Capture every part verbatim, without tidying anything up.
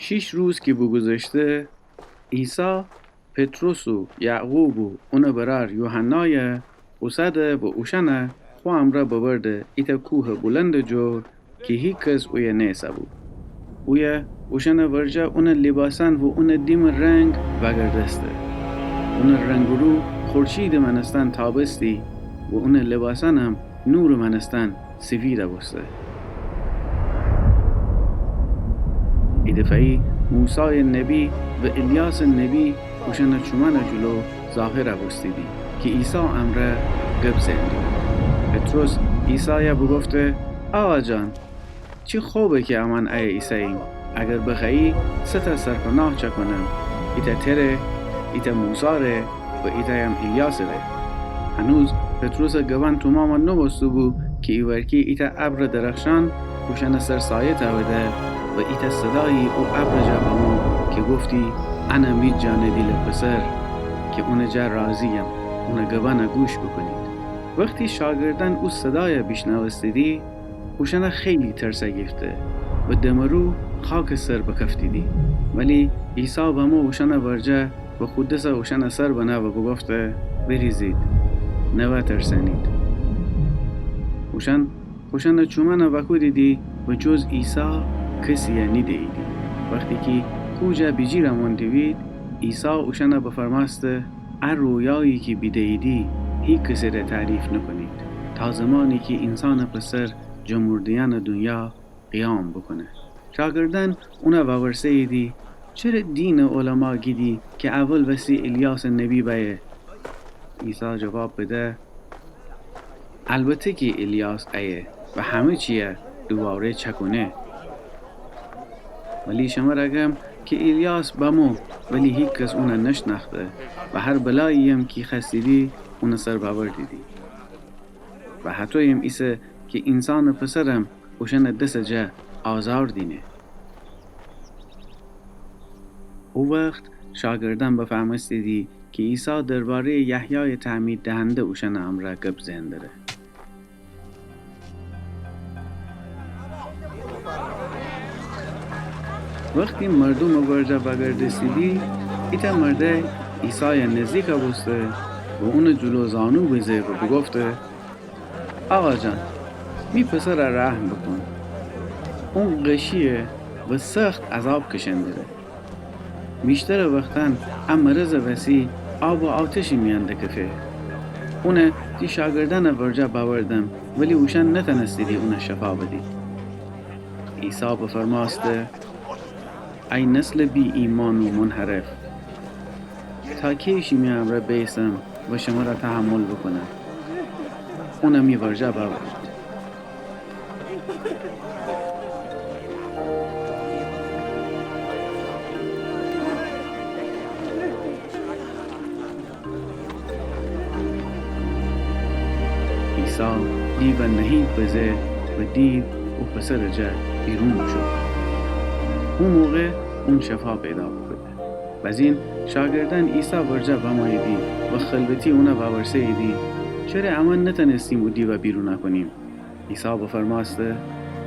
شیش روز کی بوگوذشته، عیسی پطرس و یعقوب و اونٚ برأر یوحنای اوسده و اوشأن خو امرأ ببرده ایتأ کوهٚ بلندٚ جور کی هیکس اویه نئسه‌بو. اویه اوشأنٚ ورجه اونٚ لیباسأن و اونٚ دیمٚ رنگ وأگردسته. اونٚ رنگ و رو خورشیدٚ مأنستن تابستی و اونٚ لیباسأنم نورٚ مأنستن سیفیده بوسته. ایدفعه‌یی موسایٚ نبی و الیاسٚ نبی اوشأنٚ چومأنٚ جلو ظاهر بوستیدی کی عیسی امرأ گب زئن. پطرس عیسای بوگفته: آقا جان، چی خوبه کی امأن ایه ایسه‌ییم. اگر بخوأیی، سه تأ سرپناه چأکونم. ایتأ تره، ایتأ موساره و ایتأیم الیاسٚ ره. هنوز پطرسٚ گبأن تومام نوبوسته‌بو کی ایوأرکی ایتأ ابرٚ درخشان اوشأنٚ سر سایه تأوده و ایتأ صدایی او ابرٚ جا بمو کی گفتی: انه می جانٚ دیلٚ پسر کی اونٚ جا راضییم، اونٚ گبأن گوش بوکونید. وختی شاگردأن او صدای بیشنوستیدی، اوشأن خیلی ترس گیفته و دمرو خاکٚ سر بکفتیدی. ولی عیسی بمو اوشأنٚ ورجه و خو دس اوشأنٚ سر بنه و بوگفته: بریزید، نوا ترسأنید. اوشأن خوشأنٚ چومأن وأکودیدی و جز عیسی کسی نیده‌ییدی. وختی کی کوه جا بیجیر مون دیبید، عیسی اوشأن بفرمأسته: ا رویایی کی بیده‌ییدی هیکسٚ ره تعریف نوکونید، تا زمانی کی اینسانٚ پسر جٚه مرده‌یأنٚ دونیا قیام بوکونه. شاگردأن اون وورسه‌ییدی: چره دینٚ علما گیدی کی اول وستی الیاسٚ نبی بأیه؟ عیسی جواب بده: البته کی الیاس ایه و همه چیی دوواره چأکونه. ولی شمر گم کی الیاس بمو، ولی هیکس اون نشنأخته و هر بلایییم کی خوأستیدی اونٚ سر بأوردیدی. و هطویم ایسه کی اینسانٚ پسرم اوشأنٚ دسٚ جا آزار دینه. او وخت شاگردأن بفهمستیدی کی عیسی درباره‌یٚ یحیایٚ تعمیددهنده اوشأنٚ امرأ گب زئن دره. وختی مردومٚ ورجه وأگردستیدی، ایتأ مردأی عیسای نزدیک بوسته و اونٚ جلو زانو بزه و بوگفته: آقا جان، می پسر رحم بوکون. اون غشییه و سخت عذاب کشئن دره. ویشترٚ وختأن ا مرضٚ وسی آب و آتشٚ میأن دکفه. اون تی شاگردأنٚ ورجه بأوردم، ولی اوشأن نتأنستیدی اون شفا بدید. عیسی بفرمأسته: ای نسلٚ بی‌ایمأن و منحرف، تا کی شیمی امرأ بیسم و شمر تحمل بوکونم؟ اون می ورجه بأورید. عیسی دیو نهیب بزه و دیو او پسرٚ جا بیرون بوشو. او موقع اون شفا پیدا بوکوده. بزین شاگردأن عیسی ورجه بموییدی و خلوتی اون وورسه‌ییدی: چره امأن نتأنستیم او دیو بیرون کونیم؟ عیسی بفرمأسته: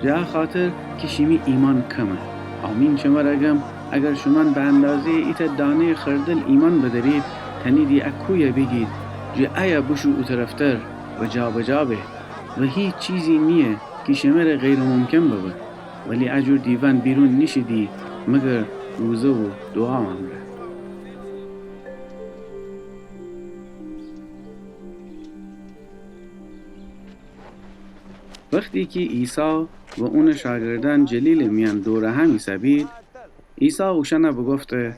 جٚه ا خاطر کی شیمی ایمأن کمه. آمین شمر گم، اگر شومأن به اندازه‌یٚ ایتأ دانه‌یٚ خردل ایمأن بدأرید، تأنیدی ا کویه بیگید: جٚه ایه بوشو او طرفتر و جابجا به. و هیچ چیزی نییه کی شمر غیرٚ ممکن ببه. ولی ا جور دیوأن بیرون نیشیدی مگر روزه و دوعا امرأ. وختی کی عیسی و اونٚ شاگردأن جلیلٚ میأن دور هم ایسه‌بید، عیسی اوشأن بوگفته: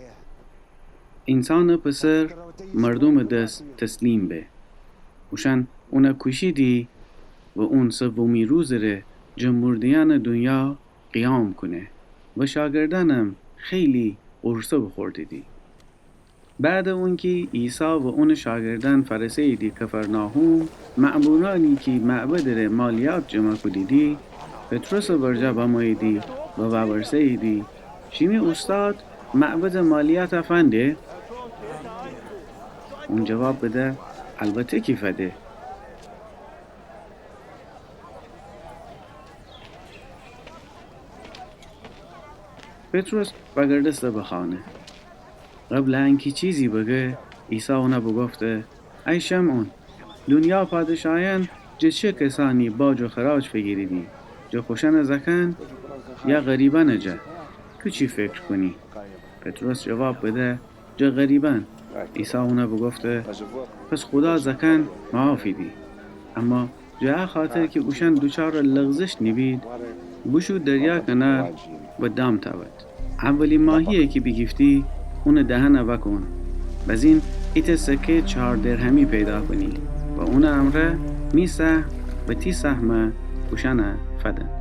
اینسانٚ پسر مردومٚ دس تسلیم به. اوشأن اون کوشیدی و اون سومی روزٚ ره جٚه مرده‌یأنٚ دونیا قیام کونه. و شاگردأنم خیلی غورصه بوخوردیدی. بعدٚ اونکی عیسی و اونٚ شاگردأن فأرسه‌ییدی کفرناحوم، مأمورأنی کی معبدٚ ره مالیات جمع کودیدی، پطرسٚ ورجه بموییدی و وورسه‌ییدی: شیمی اوستاد معبدٚ مالیات فنده؟ اون جواب بده: البته کی فده. پطرس وأگردسته به خانه. قبلٚ انکی چیزی بگه، عیسی اون بوگفته: ای شمعون، دونیا پادشایأن جٚه چه کسأنی باج و خراج فیگیریدی؟ جٚه خوشأنٚ زأکأن یا غریبأنٚ جا؟ تو چی فکر کونی؟ پطرس جواب بده: جٚه غریبأن. عیسی اون بوگفته: پس خودا زأکأن معافیدی. اما جٚه ا خاطر کی اوشأن دوچارٚ لغزش نیبید، بوشو دریا کنار و دام تأود. اولی ماهیی کی بیگیفتی، اونٚ دهن وأکون. بزین ایتأ سکه‌یٚ چار درهمی پیدا کونی و اونٚ امرأ می سهم و تی سهم اوشأن فدن.